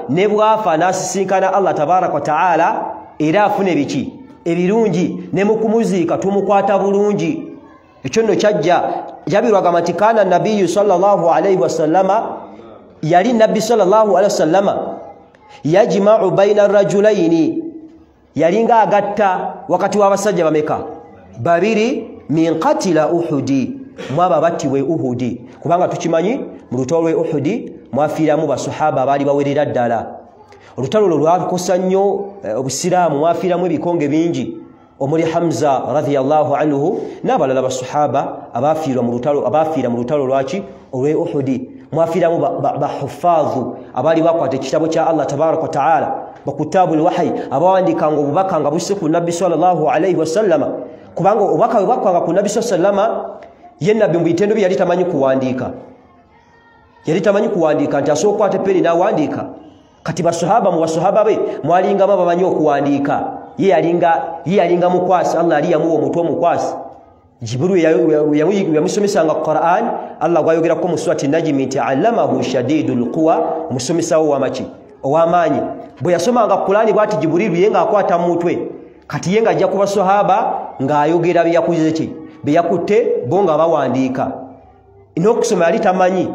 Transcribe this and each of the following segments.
Ne bw'afa n'asisinkana Allah tabaraka wa taala, era afune biki ebirungi, ne mu kumuziika tumukwata bulungi. Ekyo nno kyajja. Jabiru agamba nti kana nabiyyu sallallahu alayhi wasallama, yali nabbi sallallahu alayhi wasallama yajma'u baina rajulaini, yalinga agatta wakati w'abasajja bameka babiri, min qatila Uhudi, mwaba battibwe Uhudi. Kubanga tukimanyi mu lutalo lw'e Uhudi mwafiiramu basahaba abaali bawerera ddala. Olutalo olwo lwakosa nnyo obusiraamu, mwafiiramu ebikonge bingi, omuli Hamza radhiyallahu anhu n'abalala basahaba abafiira mu lutalo, abafiira mu lutalo lwaki olw'e Uhudi. Mwafiiramu bahufadhu abaali bakwata ekitabo kya Allah tabaraka wa taala, bakutabu alwahi, abawandiikanga obubaka nga busse ku nabbi sallallahu alayhi wasallama. Kubanga obubaka bwe bwakwanga ku nabbi sallallahu alayhi wasallama, ye nabbi mu bitendo bye yali tamanyi kuwandiika, yali tamanyi kuwandiika nti asooka okukwata epeni n'awandiika. Kati basahaba, mu basahaba be mwalingamu abamanyi okuwandiika, ye yalinga mukwasi, Allah yali yamuwa omutwe omukwasi. Jibrilu yamusomesanga Qur'an, Allah gwayogerako mu surati Najmi nti allamahu shadidul quwa, omusomesawo wamaki ow'amaanyi. Bwe yasomanga Qur'ani bw'ati Jibrilu ye ng'akwata mu mutwe. Kati ye ng'ajja ku basahaba ng'ayogera bye yakuze ki bye yakutte, bo nga bawandiika. N'okusoma yali tamanyi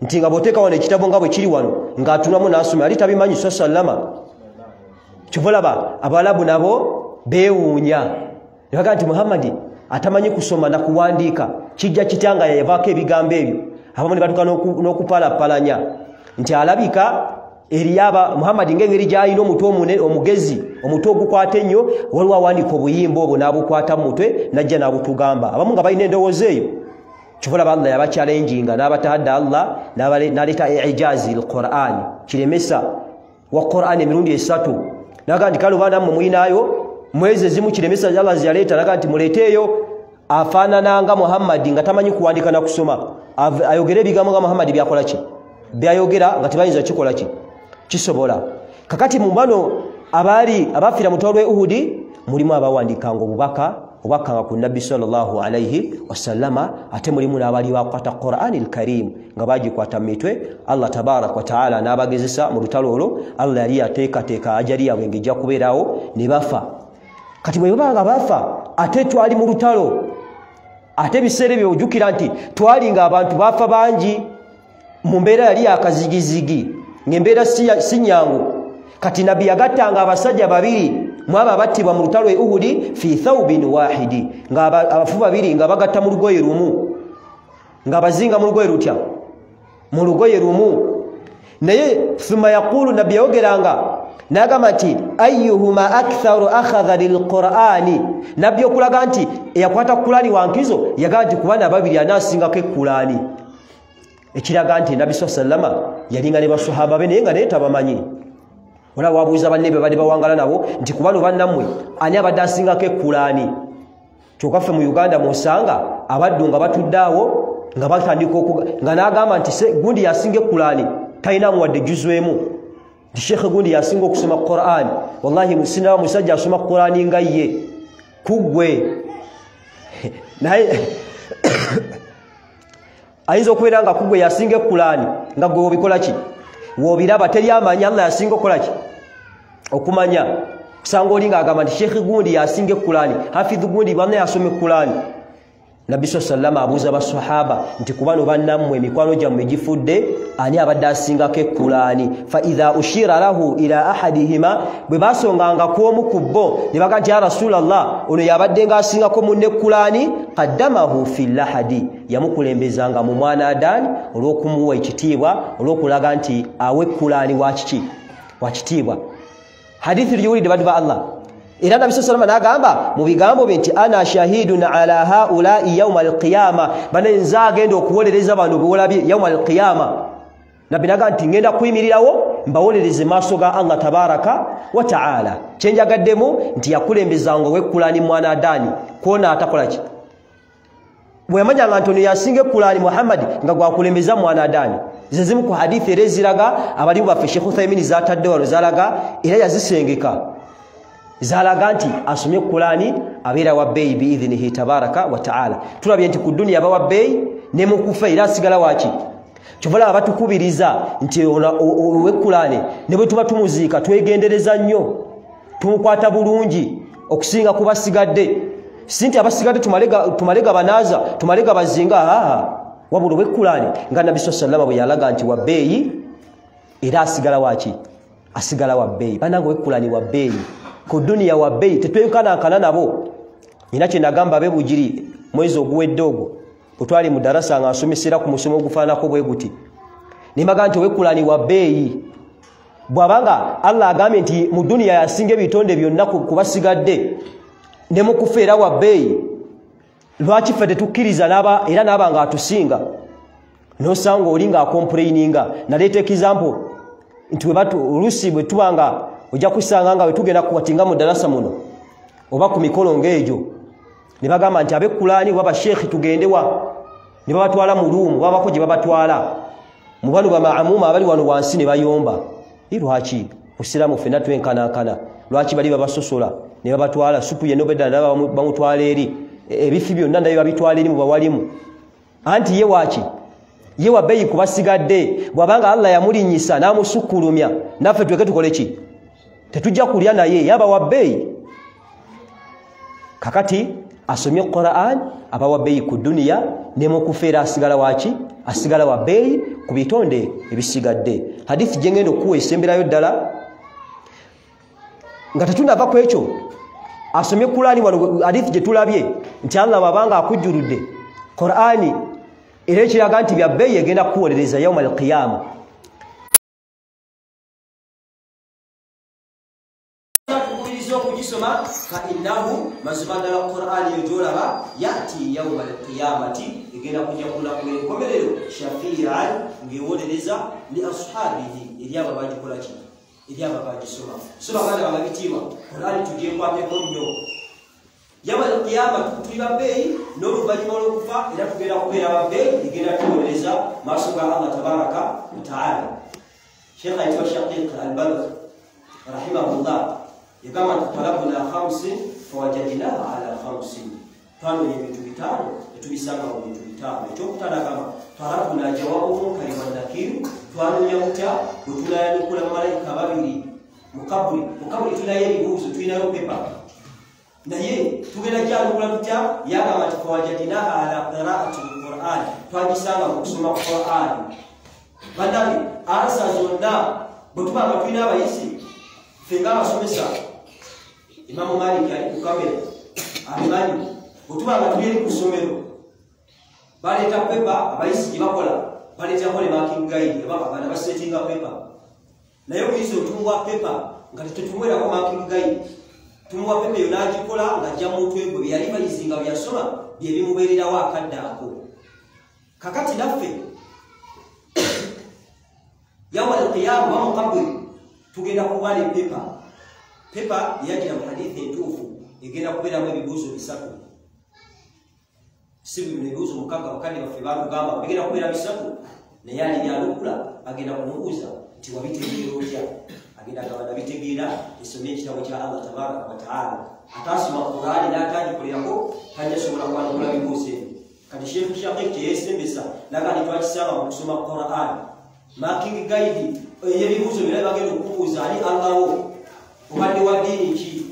nti nga bw'oteeka wano ekitabo nga bwe kiri wano ng'atunamu n'asoma, yali tabimanyi sallama. Kyova olaba Abalabu nabo beewuunya ne bagamba nti Muhammadi atamanyi kusoma na kuwandiika kijja kitya nga yavaako ebigambo ebyo. Abamu ne batuuka n'okupalapalanya nti alabika eriyaba Muhammadi ng'engeri gy'alina omutwe omugezi, omutwe ogukwata ennyo, waliwo awandiika obuyimba obwo n'abukwata mu mutwe n'ajja n'abutugamba. Abamu nga balina endowooza eyo. Kyova olaba Allah yabachallenginga n'abatahadda Allah n'aleeta ijazi al-Qur'an, kiremesa wa Qur'an emirundi 3. N'agamba nti kale oba nammwe mulinayo mwezi ezimu kiremesa Allah ze yaleeta, n'agamba nti muleeteeyo afaanana nga Muhammadi nga tamanyi kuwandiika na kusoma, ayogere ebigambo nga Muhammadi byakola ki byayogera nga tebayinza kikola ki kisobola. Kakati mu bano abaali abafiira mu lutalo lw'e Uhudi mulimu abawandiikanga obubaka obwakkanga ku nabbi sallallahu alayhi wasallama, ate mulimu n'abaali bakwata Qur'anil Karim nga bagikwata mu mitwe. Allah tabaraka wa taala n'abagezesa mu lutalo olwo. Allah yali yateekateeka ajali yaabwe ng'ejja kubeerawo ne bafa. Kati bwe baba nga bafa ate twali mu lutalo, ate ebiseera ebyo ojjukira nti twali nga abantu bafa bangi mu mbeera yali yakazigizigi, ng'embeera si nyangu. Kati nabbi yagattanga abasajja babiri mwaba battibwa mu lutalo e Uhudi fi thawbin wahidi, nga abafu babiri nga bagatta mu lugoye lumu, nga bazinga mu lugoye lutya, mu lugoye lumu. Naye thumma yaqulu, nabbi yayogeranga n'agamba nti ayyuhuma aktharu akhadha lilqur'ani. Nabbi okulaga nti eyakwata Qur'ani wankizo, yagamba nti ku baana babiri anaasingako ekkulani, ekiraga nti nabbi sallallahu alayhi wasallama yalinga ne basahaba be naye nga naye tabamanyi. Olaba wabuuza banne be bali bawangala nabo nti ku bano bannammwe ani abadde asingako ekkulani. Kyokka ffe mu Uganda musanga abaddu nga batudde awo nga batandika nga n'agamba nti gundi yasinga ekkulani, talinamu wadde juzu emu. Nti Sheikh gundi yasinga okusoma Qur'an, wallahi sinaba musajja asoma Qur'ani nga ye kuggwe. Naye ayinza okubeera nga kuggwe yasinga ekkulani nga gwe obikola ki w'obiraba, teri amanyi Allah yasinga okukola ki okumanya. Kusanga oli ng'agamba nti Sheikh gundi yasinga ekkulani, Hafidh gundi banne yasoma ekkulani. Nabbi sallallahu alayhi wasallama abuuza basahaba nti ku bano bannammwe emikwano gyammwe gifudde, ani abadde asingako ekkulani? Fa idha ushira lahu ila ahadihima, bwe basonganga ku omu ku bo ne bagamba nti ya Rasulallah, ono yabadde ng'asingako munne ekkulani, qaddamahu fi lahadi, yamukulembezanga mu mwana Adani olw'okumuwa ekitiibwa, olw'okulaga nti awa ekkulani wa kiki wa kitiibwa. Hadithi tugiwulidde baddu ba Allah. Era Nabbi sallallahu alayhi wasallam n'agamba mu bigambo bye nti ana shahidun ala haulai yauma alqiyama, bane nze agenda okuwolereza bano bewolabye yauma alqiyama. Nabbi n'agamba nti ngenda kuyimirirawo mbawolereze maaso ga Allah tabaraka wa taala. Kyenjagaddemu nti yakulembezanga ow'ekkulani mwana Adani kwona atakola ki, bwe yamanyanga nti ono yasinga ekkulani Muhammadi nga gwakulembeza mwana Adani. Ze zimu ku hadithi era eziraga abalimu baffe Sheikh Uthaymeen zatadde wano zalaga, era yazisengeka zalaga nti asomye Qur'ani abeera wa bbeeyi biidhinihi tabaraka wa taala. Tulabye nti ku dduniya aba wa bbeeyi ne mu kufa era asigala waki? Kyova batukubiriza nti owekkulane ne bwe tuba tumuziika twegendereza nnyo, tumukwata bulungi okusinga ku basigadde. Si nti abasigadde tumale gabanaaza, tumale gabazinga, wabula owekkulane nga Nabbi sallallahu alaihi wasallam bwe yalaga nti wa bbeeyi, era asigala waki? Asigala wa bbeeyi. Bannange owekkulane wa bbeeyi, ku duniya wa bbeeyi, tetwenkanankana nabo. Nina kye nagamba ab'e Bugiri mwezi oguwedde ogwo, bwe twali mu darasa nga nsomesera ku musomo ogufaananako bwe guti, ne mbaga nti owekkulani wa bbeeyi. Bw'abanga Allah agambye nti mu duniya yasinga ebitonde byonna ku basigadde, ne mu kufa era wa bbeeyi, lwaki ffe tetukkiriza era n'aba nga atusinga? N'osanga oli ng'akomplaininga. Naleeta example nti oluusi bwe tuba nga ojja kusanga nga bwe tugenda kuwatinga mu darasa muno oba ku mikolo ng'egyo, ne bagamba nti ab'ekkulani oba basheekhi tugende wa, ne babatwala mu ruumu, babako gye babatwala mu bano bamaamuuma abali wano wansi ne bayomba. Lwaki musiraamu ffenna twenkanankana? Lwaki bali babasosola ne babatwala supu yenna obedda bamutwala eri, ebifi byonna naye babitwala eri mu bawalimu? Anti ye waaki? Ye wa bbeeyi ku basigadde. Bw'abanga Allah yamulinnyisa n'amusukkulumya, naffe tweke tukole ki? Tetujja kulya naye, yaba wa bbeeyi. Kakati asomye Qur'an aba wa bbeeyi ku duniya, ne mu kufa era asigala waki? Asigala wa bbeeyi ku bitonde ebisigadde. Hadithi gye ngenda okuwa esemberayo ddala nga tetunnava ku ekyo, asomye Qur'ani wano, hadithi gye tulabye nti Allah bw'abanga akujjuludde Qur'ani, era ekiraga nti bya bbeeyi, egenda kukuwolereza yauma al-qiyama. Tukubiriza okugisoma, fa innahu, mazima ddala Qur'ani eyo gy'olaba, yati yauma al-qiyamati, egenda kujja ku lunaku lw'enkomerero, shafii'an, ng'ewolereza, li ashabihi, eri abo abagikola ki? Eri abo abagisoma. So baganda bange bitiibwa, Qur'ani tugyekwateko nnyo. Yauma al-qiyama tuli babbeeyi, n'oluvannyuma olw'okufa era tugenda kubeera babbeeyi, egenda tuwolereza maaso ga Allah tabaraka wa taala. Sheikh ayitibwa Shaqiq al-Balkh rahimahullah yagamba nti talabuna khamsin fawajadnaha ala khamsin, twanoonya ebintu bitaano ne tubisanga mu bintu bitaano. Ekyokutaano agamba talabuna jawabu munkari wa nakiru, twanoonya butya bwe tunayanukula bamalayika babiri mu kaburi. Mu kaburi tulinayo ebibuuzo, tulinayo pepa, naye tugenda gyanukula tutya? Yagamba nti fawajadnaha ala qiraati lquran, twagisanga mu kusoma Qur'ani. Bannange ansa zonna bwe tuba nga tulina abayisi ffe ng'abasomesa, Imamu Maliki ali ku kamera abimanyi, bwe tuba nga tuli eri ku ssomero baleeta pepa, abayisi gye bakola baleetako ne marking guide, abaana basetinga pepa, naye omuyizi otumuwa pepa nga tetumuwerako marking guide, tumuwa pepa eyo n'agikola ng'ajja mu mutwe gwe, bye yali bayizi nga bye yasoma bye bimubeererawo akadde ako. Kakati naffe yauma al-qiyama oba mu kaburi tugenda kuba ne pepa. Pepa yagira mu hadithi entuufu egenda kubeeramu ebibuuzo bisatu, si bino ebibuuzo mukaaga bakadde baffe baatugamba bigenda kubeera bisatu, naye alibyanukula agenda kumubuuza nti wabitegeera otya? Agenda agamba nabitegeera, esomye ekitabo kya Allah tabaraka wa taala. Ataasoma Qur'ani n'atagikolerako tajja kwanukula bibuuzo ebyo. Kati Sheikh Shaqiq kye yeesembesa naga nti twakisanga mu kusoma Qur'ani, marking guide ey'ebibuuzo byonna bagenda okubuuza, ani Allah wo, obadde wa ddiini ki,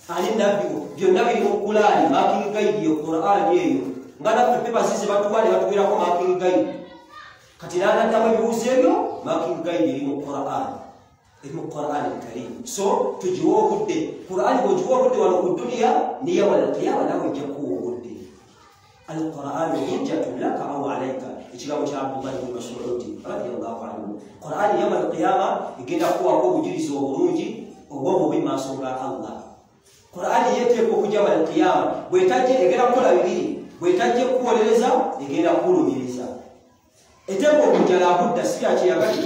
ani nabbi wo, byonna biri mu Qur'ani. Marking guide yo Qur'ani eyo, nga naffe pepa zize batuwa ne batuwerako marking guide. Kati n'anaddamu ebibuuzo ebyo, marking guide eri mu Qur'ani, eri mu Qur'ani al-Karim. So tugiwe obudde. Qur'ani bw'ogiwa obudde wano ku duniya, ne yauma al-qiyama naawe ejja kukuwa obudde. Al-Qur'anu hujjatun laka aw alayka, ekigambo kya Abdullah ibn Mas'ud radiyallahu anhu. Qur'ani yauma al-qiyama egenda kukuwaako obujulizi obulungi oba obubi mu maaso ga Allah. Qur'ani yeeteeka okujja yauma al-qiyama, bw'etajja egenda kukola bibiri, bw'etajja kukuwolereza egenda kukulumiriza. Eteeka okujja labudda, si byakyeyagati,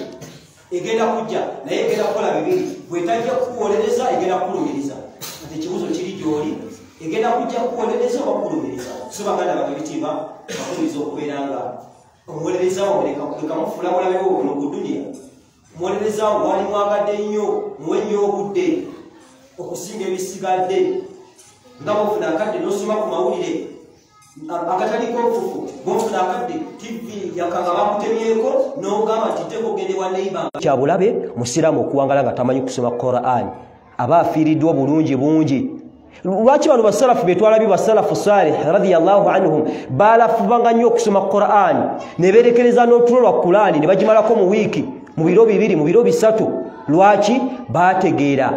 egenda kujja naye egenda kukola bibiri, bw'etajja kukuwolereza egenda kukulumiriza. Kati ekibuuzo kiri gy'oli, egenda kujja kukuwolereza oba kukulumiriza? So baganda bange bitiibwa, bakubiriza okubeera nga omuwolereza wo leka mufuula mulabe wo kuno ku duniya. Omuwolereza wo wali mwagadde nnyo, muwe nnyo obudde okusinga ebisigadde. Nga bw'ofuna akadde n'osoma ku mawulire, Akataliko nfufu bwofuna akadde TV yakanga bakutemyeko n'ogamba nti teeka ogende wa neighbor. Kyabulabe musiraamu okuwangala nga tamanyi kusoma Qur'an, aba afiiriddwa obulungi bungi. Lwaki bano basalafu betwalabye, basalafu salih radiyallahu anhum, balafubanga nnyo okusoma Qur'an ne beerekereza n'otulo lwa Qur'an ne bagimalako mu wiiki, mu biro 2, mu biro 3. Lwaki? Baategeera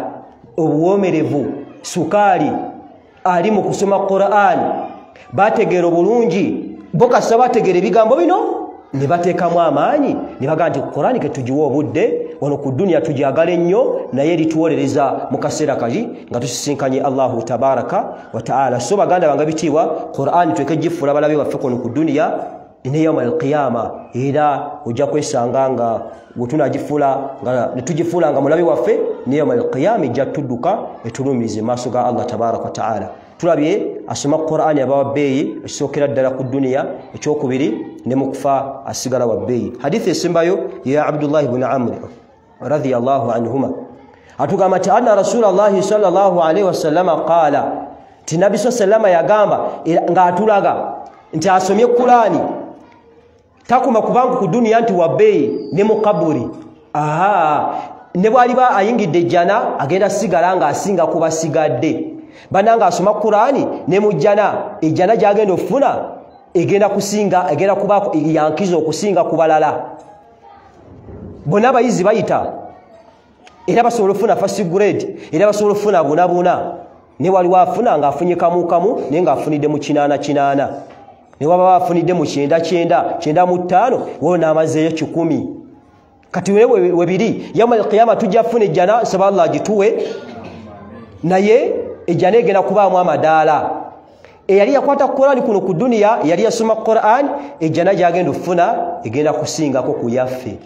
obuwoomerevu sukaali ali mu kusoma Qur'an, bategeera obulungi bo kasita bategeera ebigambo bino ne bateekamu amaanyi ne bagamba nti Qur'an ke tugiwe obudde wano ku duniya tugyagala ennyo, naye lituwolereza mu kaseera kali nga tusisinkanye Allahu tabaraka wa taala. So baganda bange bitiibwa, Qur'an tweke gifuula balabe baffe kuno ku duniya ne yauma alqiyama, era ojja kwesanga nga bwe nga ne tugifuula nga mulabe waffe ne yauma alqiyama ejja tudduka etulumize maaso ga Allah tabaraka wa taala. Tulabye asoma Qur'ani aba wa bbeeyi ekisookera ddala ku duniya, ekyokubiri ne mu kufa asigala wa bbeeyi. Hadithi esembayo ya Abdullahi bun Amri radiyallahu anhuma atugamba nti anna Rasulallahi sallallahu alaihi wasallama qaala, nti Nabbi sallama yagamba ng'atulaga nti asomye Qur'ani takuma kubanga ku duniya nti wa bbeeyi ne mu kaburi. Aha, ne bw'aliba ayingidde ejjana agenda sigala ng'asinga ku basigadde. Bannange asoma Qur'ani ne mu jjana, ejjana gy'agenda okufuna egenda kusinga, egenda kuba yankizo okusinga ku balala. Bonna abayizi bayita era basobola okufuna first grade, era basobola okufuna bunabuna, ne waliwo afuna ng'afunye kamu kamu naye ng'afunidde mu 8 8, ne waba afunidde mu 9 9, 95, wo n'amazeeyo 100. Kati we biri yauma alqiyama tujja kufuna ejjana, saba Allah agituwe, naye ejjana egenda kubaamu amadaala. Eyali yakwata Qur'ani kuno ku duniya, yali yasoma Qur'an, ejjana gy'agenda okufuna egenda kusingako ku yaffe.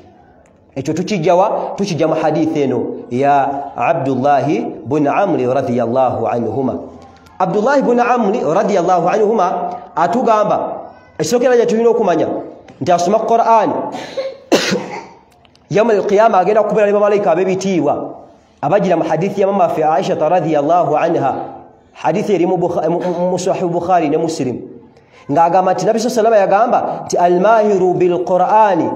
Ekyo tukijjawa? Tukijja mu hadithi eno ya Abdullahi bun Amri radiyallahu anhuma. Abdullahi bun Amri radiyallahu anhuma atugamba ekisookera gye tulina okumanya nti asoma Qur'an yauma alqiyama agenda kubeera ne bamalayika ab'ebitiibwa abagira mu hadithi ya mama waffe Aisha radiyallahu anha, hadithi eri mu Sahih Bukhari ne Muslim, ng'agamba nti Nabbi sallallahu alayhi yagamba nti almahiru bilqur'ani,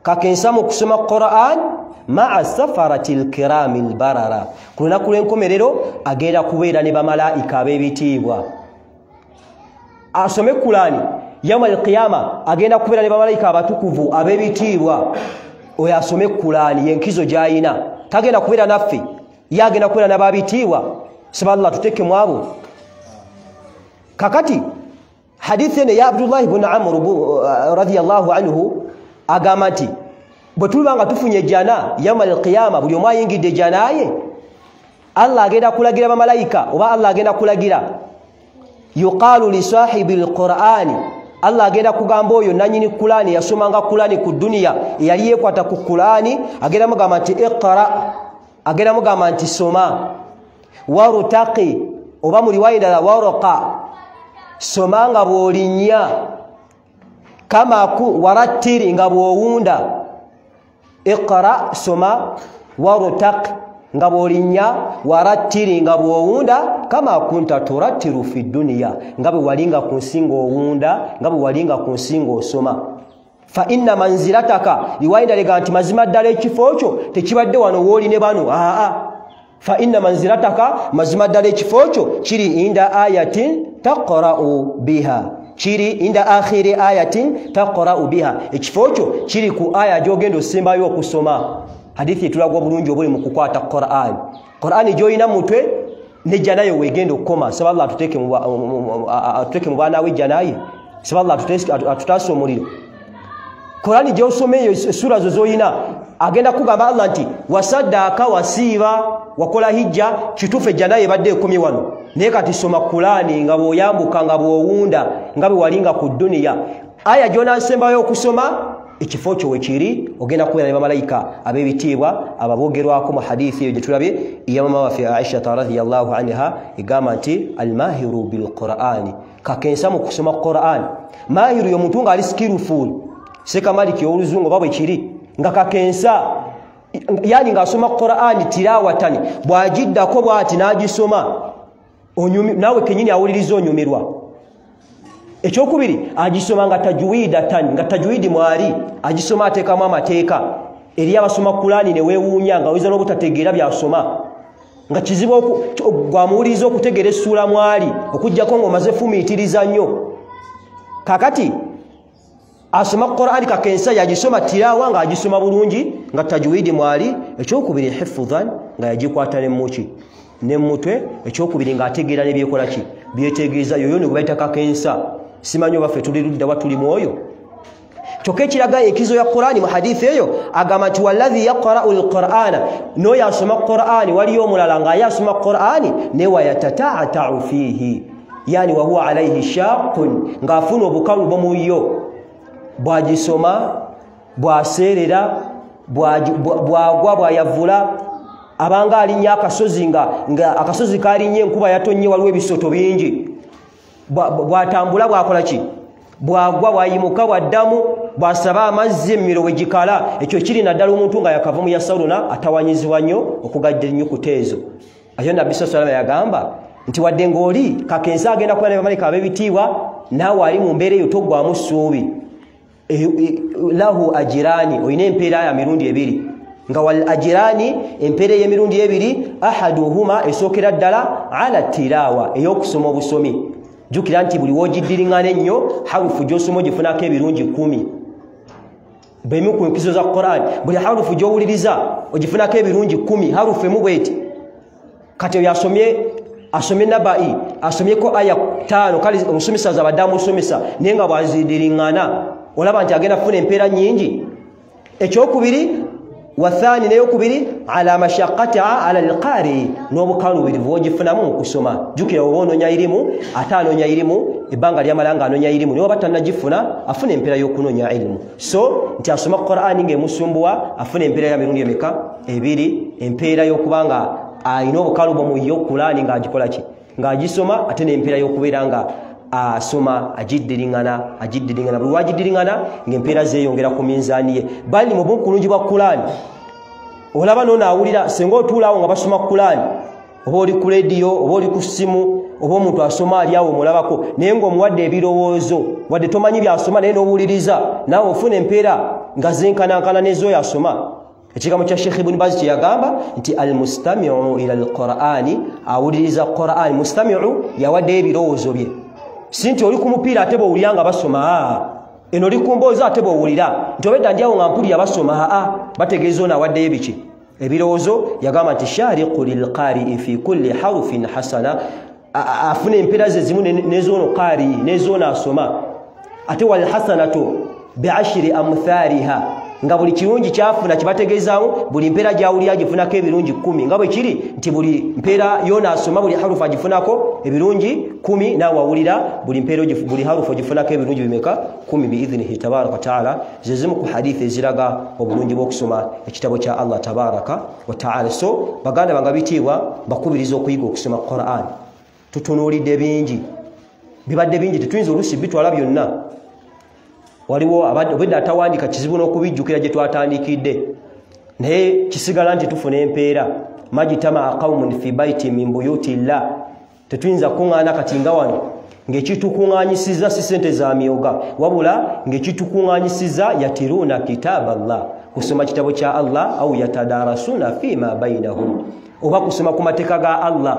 kakensa mu kusoma Qur'an ma'a safarati alkirami albarara, ku lunaku lw'enkomerero agenda kubeera ne bamalayika ab'ebitiibwa. Asome Qur'ani yauma alqiyama agenda kubeera ne bamalayika abatukuvu ab'ebitiibwa. Oyo asome Qur'ani yenkizo gy'ayina, tagenda kubeera naffe, ye agenda kubeera n'ababitiibwa. Saba Allah tuteeke mu abo. Kakati hadithi eno ya Abdullahi bun Amr radiyallahu anhu agamba nti bwe tuliba nga tufunye ejjana yauma alqiyama, buli omu ayingidde ejjana ye, Allah agenda kulagira bamalayika oba Allah agenda kulagira yuqaalu li sahibi alqur'ani, Allah agenda kugamba oyo nannyini Qur'ani yasomanga Qur'ani ku duniya, eyali yeekwata ku Qur'ani, agenda mugamba nti iqra, agenda mugamba nti soma, warutaqi oba mu riwaya endala waruqa, soma nga bw'olinnya, kama warattiri nga bw'owunda, iqra soma, warutaqi nga bw'olinnya, warattiri nga bw'owunda, kama kunta turattiru fi duniya, nga bwe walinga ku nsi ng'owunda, nga bwe walinga ku nsi ng'osoma. Fa inna manzilataka, riwaya endala egamba nti mazima ddala ekifo kyo tekibadde wano w'oli ne bano, aa. Fa inna manzilataka, mazima ddala ekifo kyo kiri inda ayatin taqra'u biha, kiri inda akhiri ayatin taqra'u biha, ekifo kyo kiri ku aya gy'ogenda osembayo okusoma. Hadithi etulaga obulungi obuli mu kukwata Qur'an. Qur'an gy'olina mutwe nejja nayo weegenda okukoma. Saba Allah atuteeke mu baana we ejja naye, saba Allah atutaase omuliro. Qur'an gy'osoma eyo essura zo z'olina, agenda kugamba Allah nti wasaddaaka, wasiiba, wakola hijja, kituufu ejja naye ebadde ekomye wano, naye kati soma Qur'ani nga bw'oyambuka, nga bw'owunda, nga bwe walinga ku duniya. Aya gy'onaasembayo okusoma ekifo kyo wekiri, ogenda kubeera ne bamalayika ab'ebitiibwa ababoogerwako mu hadithi eyo gye tulabye eya mama waffe Aisha radiyallahu anha, egamba nti almahiru bilqur'ani, kakensa mu kusoma Qur'an. Mahiru y'omuntu ng'ali skillful, sekamaliki oluzungu oba bwe kiri, nga kakensa, yani ng'asoma Qur'ani tilawatani, bw'agiddako bw'ati n'agisoma, naawe kennyini awuliriza onyumirwa. Ekyokubiri agisoma nga tajwidatan, nga tajwidi mwali agisoma ateekamu amateeka. Eri abasoma Kurani ne weewuunya nga oyinza n'obutategeera byasoma, nga kizibu gwamuwuliriza okutegeera essuula mwali okuggyako ng'omaze fumiitiriza nnyo. Kakati asoma Qur'ani kakensa yagisoma tirawa nga agisoma bulungi nga tajwidi mwali. Ekyokubiri hifdhan, nga yagikwata ne muki ne mutwe. Ekyokubiri nga ategeera n'ebyekola ki byetegeeza. Yoyo ne gwe kakensa. Simanyi obaffe tuli ludda wa tuli mwoyo. Kyokka ekiraga enkizo ya Qur'ani mu hadithi eyo agamba nti walladhi yaqra'u al-Qur'ana, n'oyo asoma Qur'ani, waliyo omulala nga ye asoma Qur'ani ne wayatata'ata'u fihi, yani wa huwa alayhi shaqqun, ng'afuna obukalubo mu yo, bw'agisoma, bw'aseerera, bw'agwa, bw'ayavula, abanga alinnya akasozi nga akasozi kalinnye enkuba yatonnye, waliwo ebisoto bingi, bw'atambula bw'akola ki, bw'agwa, bw'ayimuka, bw'addamu, bw'asaba amazzi emmiro bwe gikala. Ekyo kiri naddala omuntu nga yakava mu yasauluna atawanyizibwa nnyo okugajja ennyukuta ezo. Ayo Nabbi sallallahu alayhi yagamba nti wadde ng'oli kakensa agenda kuba ne bamalayika ab'ebitiibwa, naawe ali mu mbeera eyo toggwamu ssuubi. Lahu ajirani, olina empeera ya mirundi ebiri, nga wal ajirani, empeera ey'emirundi ebiri, ahaduhuma, esookera ddala ala tirawa, ey'okusoma obusomi. Jjukira nti buli w'ogiddiringana ennyo harufu gy'osoma ogifunako ebirungi 10. Bwemu ku nkizo za Qur'an, buli harufu gy'owuliriza ogifunako ebirungi 10, harufu emu bw'eti. Kati oyo asomye nabai, asomyeko aya 5, kale omusomesa azabadde amusomesa, naye nga bw'aziddiringana olaba nti agenda kufuna empeera nnyingi. Ekyokubiri wathani, n'eyokubiri ala mashaqqatiha ala alqari, n'obukalubirivu bw'ogifunamu mu kusoma. Jjukira oba onoonya irimu, ate anoonya irimu ebbanga lyamala nga anoonya irimu, naye oba tannagifuna afuna empeera y'okunoonya irimu. So nti asoma Qur'ani ng'emusumbuwa afuna empeera ya mirundi emeka? Ebiri. Empeera y'okuba nga alina obukalubo mu yo Qur'ani ng'agikola ki, ng'agisoma, ate n'empeera y'okubeera nga asoma agiddiringana, agiddiringana. Buli lw'agiddiringana ng'empeera zeeyongera ku minzaani ye. Bali mu bukulungi bwa Qur'ani olaba n'ono awulira, singa otuulaawo nga basoma Qur'ani, oba oli ku rediyo, oba oli ku ssimu, oba omuntu asoma ali awo omulabako, naye ng'omuwadde ebirowoozo, wadde tomanyi by'asoma naye n'owuliriza, naawe ofuna empeera nga zenkanankana n'ez'oyo asoma. Ekigambo kya Sheikh Ibn Baz kye yagamba nti al-mustami'u ila al-Qur'ani, awuliriza Qur'ani. Mustami'u yawadde ebirowoozo bye, si nti oli ku mupiira ate bw'owulira nga basoma, eno oli ku mboozi ate bw'owulira nti obedda ndi awo nga mpulira basoma, bategeeza ono awaddeyo ebiki, ebirowoozo. Yagamba nti shariqu lilqari'i fi kulli harufin hasana, afuna empeera ze zimu n'ez'ono qari n'ez'ono asoma. Ate walhasanatu bi'ashri amthaliha, nga buli kirungi kyafuna kibategeezaamu buli mpeera gy'awulira agifunako ebirungi 10, nga bwe kiri nti buli mpeera yona asoma buli harufu agifunako ebirungi 10, naawe awulira buli mpeera buli harufu ogifunako ebirungi bimeka? 10 biidhnihi tabaraka wa taala. Ze zimu ku hadithi eziraga obulungi bw'okusoma ekitabo kya Allah tabaraka wa taala. So baganda bange bitiibwa, bakubiriza okuyiga okusoma Qur'an. Tutunuulidde bingi, bibadde bingi, tetuyinza oluusi bitwala byonna. Waliwo obwedda atawandiika kizibu n'okubijjukira gye twatandikidde, naye kisigala nti tufuna empeera. Majtamaa qaumun fi baiti min buyuti llah, tetuyinza kuŋŋaana kati nga wano ng'ekitukuŋŋaanyisizza si ssente za myoga, wabula ng'ekitukuŋŋaanyisizza yatiruuna kitaaba Allah, kusoma kitabo kya Allah, au yatadarasuna fima bainahum, oba kusoma ku mateeka ga Allah.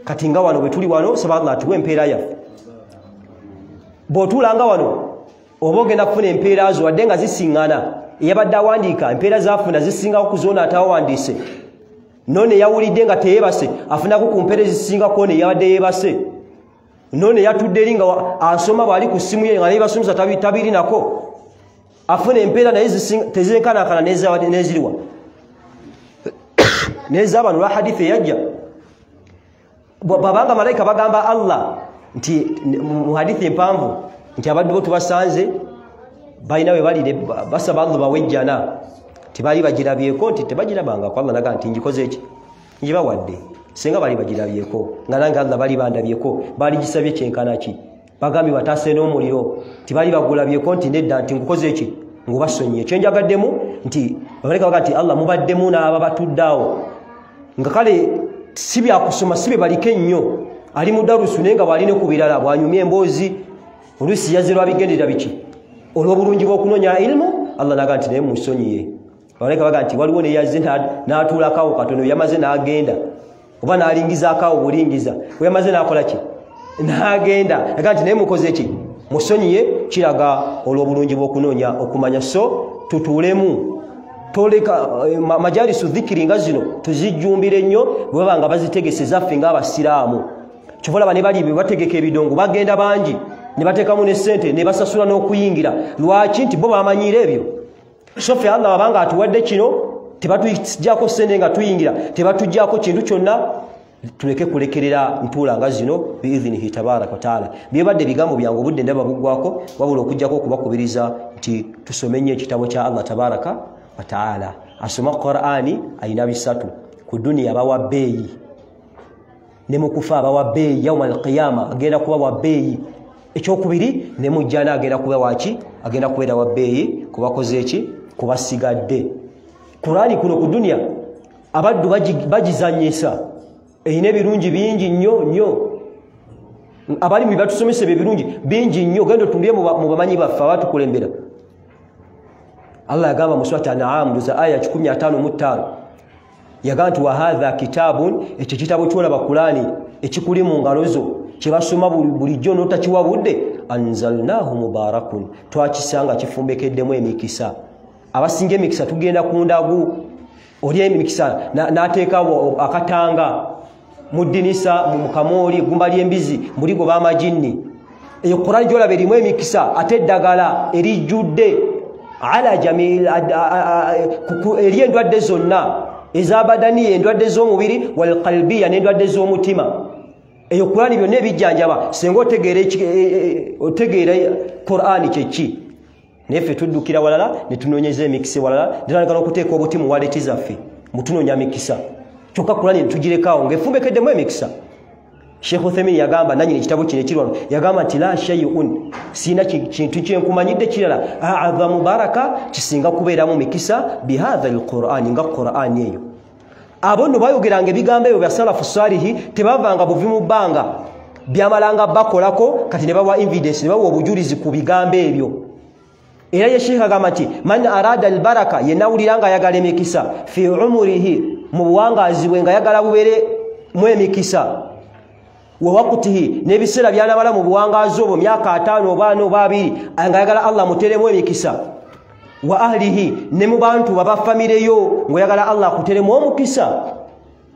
Kati nga wano bwe tuli wano, saba Allah atuwe empeera yaffe. Bw'otuulanga wano oba ogenda kufuna empeera zo wadde nga zisiŋŋana, eyabadde awandiika empeera z'afuna zisingako ku z'ono atawandiise, n'ono eyawulidde nga teyeebase afunako ku mpeera ezisingako ono eyabadde yeebase, n'ono eyatudde eri nga asoma bw'ali ku ssimu ye nga nebasomesa tabirinako, afuna empeera naye tezenkanankana n'eziriwa n'ez'abano. Lwa hadithi eyajja bw'abanga malayika bagamba Allah nti mu hadithi empanvu nti abaddu bo tubasanze balina we bali basaba Allah bawejjana, tebali bagirabyeko, nti tebagirabangako. Allah naga nti ngikoze eki, ngibawadde, singa bali bagirabyeko nga nange Allah bali bandabyeko, baligisabye kyenkana ki, bagambye bataase n'omuliro, tibali bagulabyeko, nti nedda, nti ngukoze eki, ngubasonyiye. Kyenjagaddemu nti bamalayika baga nti Allah mubaddemu n'aba batudde awo nga kale si byakusoma, si bye baliko ennyo, ali mu darusu naye nga bw'alina ku birala, bw'anyumya emboozi Oluusi yazze lwabigenderera biki? Olw'obulungi bw'okunoonya ilmu. Allah naga nti naye musonyiye. Bamalayika baga nti waliwo neyazze n'atuulakawo katono, yamaze n'agenda, oba n'alingizaakawo bulingiza, yamaze n'akola ki? N'agenda. Aga nti naye mukoze ki? Musonyiye. Kiraga olw'obulungi bw'okunoonya okumanya. So tutuulemu, toleka majalisu dhikiri nga zino tuzijjumbire nnyo, bwe baba nga bazitegese zaffe ng'abasiraamu. Kyova olaba ne bali bwe bategeka ebidongo bagenda bangi ne bateekamu ne ssente ne basasula n'okuyingira. Lwaki? Nti bo bamanyiira ebyo. So ffe Allah wabanga atuwadde kino, tebatuggyako ssente nga tuyingira, tebatuggyako kintu kyonna, tuleke kulekerera ntuula nga zino biidhinihi tabaraka wataala. Byebadde ebigambo byange, obudde ndaba buggwako, wabula okuggyako okubakubiriza nti tusome nnyo ekitabo kya Allah tabaraka wataala. Asoma Qur'ani ayina bisatu ku duniya, abawa bbeeyi, ne mu kufa abawa bbeeyi, yauma alqiyama agenda kuba wa bbeeyi. Ekyokubiri, ne mu jjana agenda kuba waki? Agenda kubeera wa bbeeyi kubakoze eki? Kubasigadde. Qur'ani kuno ku duniya abaddu bagizanyisa, erina ebirungi bingi nnyo nnyo. Abali mu batusomesa ebyo ebirungi bingi nnyo. Genda otundye mu bamanyi baffe abatukulembera. Allah yagamba mu Surati An'am za aya 155, yagamba nti wa hadha kitabun, ekyo kitabo kyolaba Qur'ani ekikuli mu ngalo zo kye basoma bulijjo n'otakiwa budde, anzalnahu mubarakun, twakisanga kifumbekeddemu emikisa. Abasinga emikisa tugenda ku ndagu, oli emikisa n'ateekawo akatanga mu ddinisa, mu kamooli, eggumba ly'embizi, muligo b'amajinni. Eyo Qur'ani gy'olaba erimu emikisa, ate eddagala erijjudde ala jamil eri endwadde zonna ez'abadaniya, endwadde z'omubiri, wal qalbiya, n'endwadde z'omutima. Eyo Qur'ani byonna ebijjanjaba singa otegeera Qur'ani kyeki. Naye ffe tuddukira walala ne tunoonyeza emikisa walala, ne tutandika n'okuteeka obuti mu waleti zaffe mutunoonya mikisa, kyokka Qur'ani tugirekawo ng'efumbekeddemu emikisa. Sheikh Uthaymeen yagamba, nannyini ekitabo kino ekiri wano, yagamba nti la shay'un, sirina kintu kyenkumanyidde kirala a'adhamu baraka, kisinga kubeeramu mikisa bihadha alqur'ani, nga Qur'ani eyo. Abo nno bayogeranga ebigambo ebyo bya salafu salihi, tebavanga buvi mu bbanga, byamalanga bakolako kati ne bawa evidence, ne bawa obujulizi ku bigambo ebyo. Era ye Sheikh agamba nti man arada albaraka, yenawulira nga ayagala emikisa fi umurihi, mu buwangaazi bwe nga ayagala bubeere mu emikisa, wa waqtihi, n'ebiseera by'anamala mu buwangaazi obwo myaka 5 oba 4 oba 2, nga ayagala Allah muteremu emikisa, wa ahlihi, ne mu bantu baba famire yo ng'oyagala Allah akuteremu omukisa,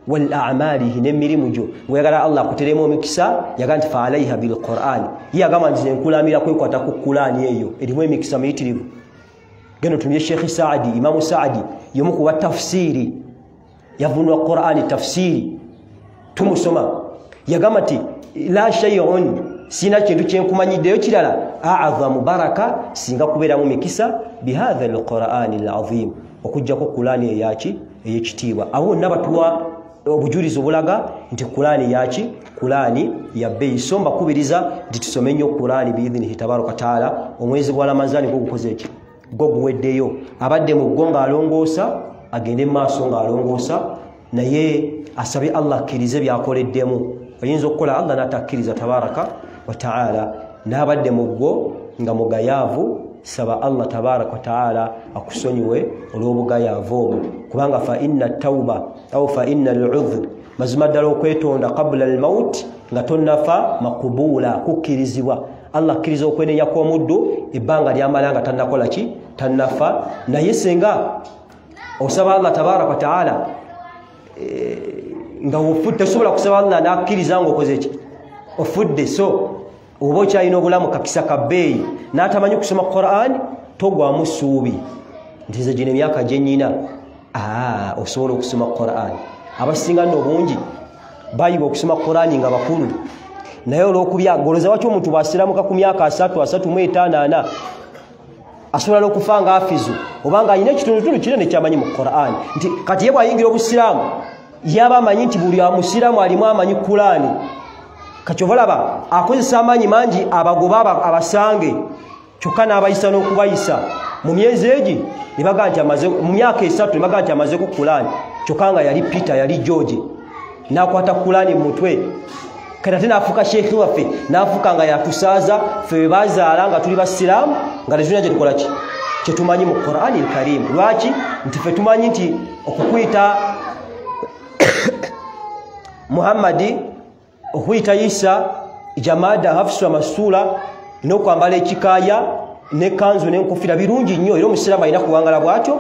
wal a'malihi, n'emirimu gyo ng'oyagala Allah akuteremu omukisa, yagamba nti fa alaiha bil Qur'an. Ye agamba nti nkulamira kwekwata ku Qur'ani eyo erimu emikisa miyitirivu. Geno tumye Sheikh Saadi, Imamu Saadi y'omu ku batafsiri, yavunwa Qur'ani tafsiri tumusoma, yagamba nti la shay'un, sina kintu kyenkumanyiddeyo kirala a'adhamu baraka, singa kubeeramu mikisa bihadha alqur'ani alazim, okuggyako Qur'ani eyaki ey'ekitiibwa. Abo bonna batuwa obujulizi obulaga nti Qur'ani yaki? Qur'ani ya bbeeyi. So mbakubiriza nti tusome nnyo Qur'ani biidhinihi tabaraka wataala. Omwezi gwa Ramazani gwo gukoze ki? Gwo guweddeyo. Abadde mu gwo ng'alongoosa, agende mu maaso ng'alongoosa, naye asabe Allah akkirize by'akoleddemu. Oyinza okukola Allah n'atakkiriza tabaraka wataala. N'abadde mu gwo nga mugayaavu, saba Allah tabaraka wataala akusonyiwe olw'obugayaavu obwo, kubanga fa inna tauba au fa inna al-udhr, mazima ddala okwetonda qabla al-maut, nga tonnafa, makubuula, kukkirizibwa. Allah akkiriza okwenenya kw'omuddu ebbanga lyamala nga tannakola ki? Tannafa. Naye singa osaba Allah tabaraka wataala nga ofudde, tosobola kusaba Allah n'akkiriza ng'okoze ki? Ofudde. So oba okyalina obulamu kakisa ka bbeeyi, n'atamanyi kusoma Qur'an, togwamu ssuubi nti nze gino emyaka gye nnyina osobola okusoma Qur'an. Abasinga nno obungi bayiga okusoma Qur'an nga bakulu, naye olw'okubyagoloza waki omuntu bw'asiramuka ku myaka 3, 35, 40 asobola n'okufa nga afizu, oba nga alina ekitundutundu kinene kyamanyi mu Qur'an. Nti kati ye bw'ayingira obusiraamu yaba amanyi nti buli musiraamu alimu amanyi Qur'ani. Kati ova olaba akozesa amaanyi mangi abagoba abasange, kyokka n'abayisa n'okubayisa mu myezi egi ne bagaa nti amaze, mu myaka 3 ne bagaa nti amazeko Qur'ani, kyokka nga yali Peter, yali George, n'akwata Qur'ani mu mutwe. Kati ate n'afuuka sheekhi waffe, n'afuuka nga yatusaaza ffe bwe bazaala nga tuli basiraamu nga tetulina kye tukola ki kyetumanyi mu Qur'ani al-Karim. Lwaki? Nti ffe tumanyi nti okukuyita Muhammadi, okuyita Isa, Jamada, Hafsa, Masula, n'okwambala ekikaaya n'ekkanzu n'enkufiira birungi nnyo, era omusiraamu alina kuwangala bw'atyo.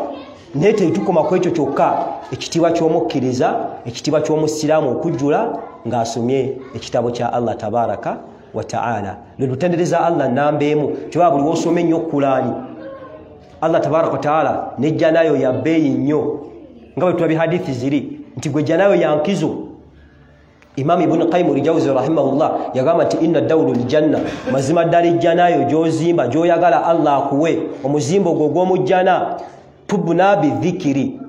Naye tetukoma ku ekyo kyokka, ekitiibwa ky'omukkiriza, ekitiibwa ky'omusiraamu okujjula ng'asomye ekitabo kya Allah tabaraka wa taala. Lwe lutendereza Allah namba emu, kyova buli w'osoma ennyo Kulaani, Allah tabaraka wa taala nejja nayo ya bbeeyi nnyo, nga bwe tulabye hadithi ziri nti gwe jja nayo ya nkizo. Imam Ibn Qayyim al-Jawzi rahimahullah yagamba nti inna dawlu al-janna, mazima ddala ejjanayo gy'ozimba gy'oyagala Allah akuwe, omuzimbo gwo ogw'omujjana tubna bidhikiri,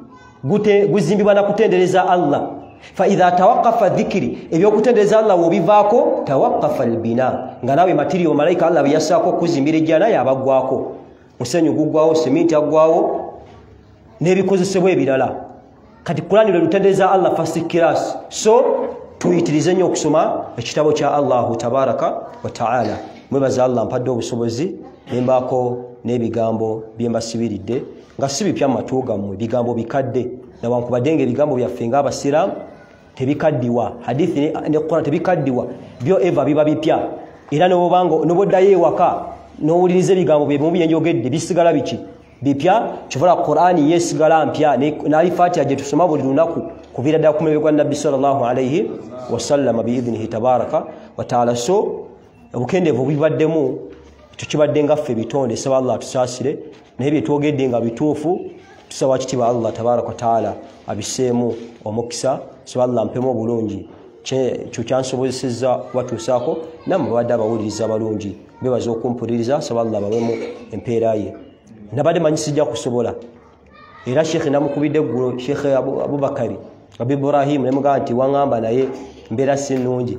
guzimbibwa na kutendereza Allah. Fa idha tawaqqafa dhikri, ebyokutendereza Allah wobivaako tawaqqafa albina, nga nawe material malaika Allah byasaako kuzimbira ejjana yabaggwako, musenyu guggwawo, seminti aggwawo n'ebikozesebwa ebirala. Kati Qur'ani lwe lutendereza Allah first class. So tuyitirize nnyo okusoma ekitabo kya Allahu tabaraka wa taala. Mwebaza Allah mpadde obusobozi nembaako n'ebigambo bye mbasibiridde nga si bipya mu matu gammwe, ebigambo bikadde, newankubadde ng'ebigambo byaffe ng'abasiraamu tebikaddiwa, hadithi ne Qur'an tebikaddiwa, byo eva biba bipya. Era n'oboddayo ewaka n'owuliriza ebigambo bye bimu bye njogedde bisigala biki bipya. Kyovola Qur'ani yesigala mpya, n'alifatiha gye tusoma buli lunaku kuviira ddala ku mulembe gwa Nabbi sallallahu alayhi wasallama biidhnihi tabaraka wa taala. So obukendeevu bubaddemu, ekyo kibadde nga ffe bitonde, saba Allah atusaasire, naye bye twogedde nga bituufu, tusaba kitiibwa Allah tabaraka wa taala abiseemu omukisa, saba Allah mpemu obulungi kyo kyansobozesezza kubatuusaako, nammwe babadde abawuliriza abalungi, bebaza okumpuliriza, saba Allah bawemu empeera ye. Nabadde manyi sijja kusobola, era sheekhe namukubidde eggulo, Sheekhe Abubakari Abi Ibrahim, ne mugamba nti waŋŋamba naye mbeera si nnungi,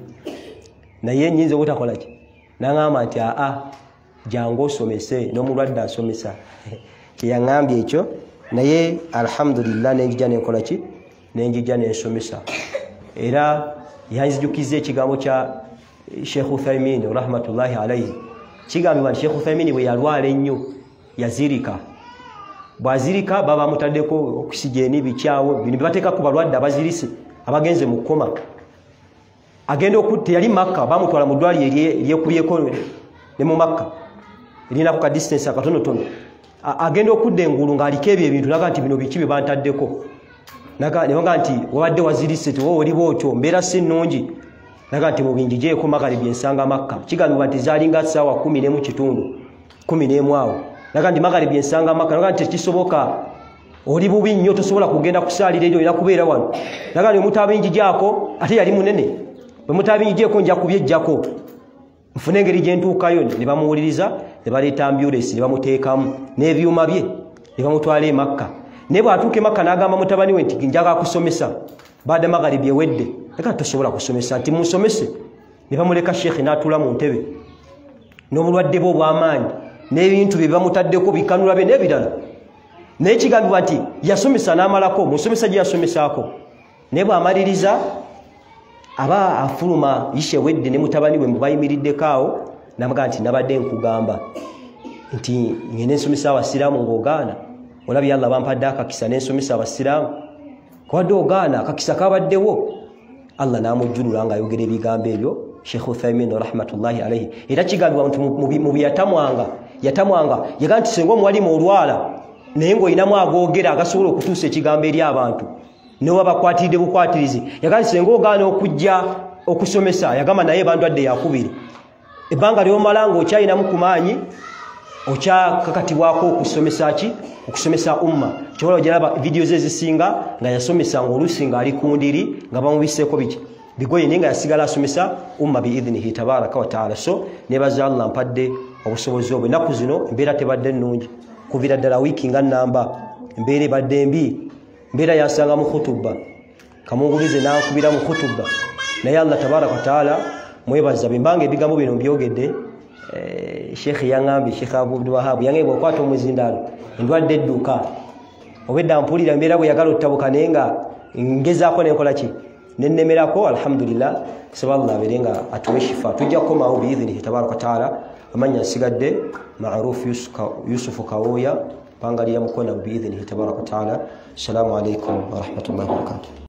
naye nnyinza obutakola ki? N'aŋŋamba nti aa, jangu osomese, n'omulwadde asomesa. Kyeyaŋŋambye ekyo, naye alhamdulillah nenjija nenkola ki? Nenjija nensomesa. Era yanzijukiza ekigambo kya Sheikh Uthaymin rahmatullahi alayhi. Kigambibwa nti Sheikh Uthaymin bwe yalwala ennyo yazirika. Bw'azirika baba mutaddeko oxygen bikyawo, bino bibateeka ku balwadde abazirise abagenze mu koma. Agenda okutta yali Makka, bamutwala mu ddwaliro eryekubyeko ne mu Makka, erinako ka distance akatonotono. Agenda okudda engulu ng'aliko ebyo ebintu, naga nti bino biki bye bantaddeko, naga nti wabadde wazirise tiwowe oli bwotyo, mbeera si nnungi, naga nti mubinjigyeko magharibi ensanga Makka. Kigambibwa nti zaalinga ssaawa 11:15, 11 awo. Naga nti magharibi ensanga Makka, naga nti tekisoboka, oli bubi nnyo, tosobola kugenda kusaalira eri, olina kubeera wano. Naga nti mutabinjigyako, ate yali munene, bwe mutabinjigyeko nja kubyejjako, nfune engeri gye ntuukayo. Ne bamuwuliriza, ne baleeta ambulance ne bamuteekamu n'ebyuma bye ne bamutwala e Makka. Naye bw'atuuka e Makka n'agamba mutabani we nti njagala kusomesa, baada magharibi ewedde, leka tosobola kusomesa, nti musomese. Ne bamuleka sheekhe n'atuula mu ntebe n'obulwadde bwe obw'amaanyi n'ebintu bye bamutaddeko bikanula bye n'ebirala. Naye kigambibwa nti yasomesa n'amalako, musomesa gye yasomesaako. Naye bw'amaliriza aba afuluma ishe wedde ne mutabani we mbayimiriddeko awo, n'amugamba nti nabadde nkugamba nti ngende nsomesa abasiraamu ng'ogaana, olabye Allah bampadde akakisa ne nsomesa abasiraamu, kwadde ogaana akakisa kabaddewo. Allah n'amujjulula ng'ayogera ebigambo ebyo Sheikh Uthaymin rahmatullahi alayhi. Era kigambibwa nti mu bye yatamwanga, yagamba nti singa omuwalimu olwala naye ng'olinamu agoogera agasobola okutuusa ekigambo eri abantu, ne wabakwatiridde bukwatirizi. Yagamba nti singa ogaana okujja okusomesa, yagamba naye bandwadde yakubiri, ebbanga ly'omala ng'okyalinamu ku maanyi okyakakatibwako okusomesa ki? Okusomesa umma. Kyobola ogyalaba vidiyo ze ezisinga nga yasomesa ng'oluusi ng'ali ku ndiri nga bamubiseeko biki bigoye, naye nga yasigala asomesa umma biidhnihi tabaraka wa taala. So nebaza Allah mpadde obusobozi obwo. Ennaku zino embeera tebadde nnungi, kuviira ddala wiiki nga nnamba embeera ebadde mbi, mbeera yansanga mu khutuba, kamungulize n'ankubira mu khutuba, naye Allah tabaraka wa taala mwebaza. Bwe mbanga ebigambo bino mbyogedde, Sheikh yaŋŋambye, Sheikh Abdul Wahab yaŋŋambye bw'okwata omuzindaalo endwadde edduka, obedda mpulira embeera bwe yagala ottabuka, naye nga ngezaako nenkola ki, Nennemerako, alhamdulillah. Saba Allah abeere nga atuwe shifa. Tujja kukomawo biidhinihi tabaraka wataala. Amanya nsigadde Marufu Yusufu Kawooya, Pangalira Mukona, biidhinihi tabaraka wataala. Assalamu alaikum warahmatullahi wabarakatuh.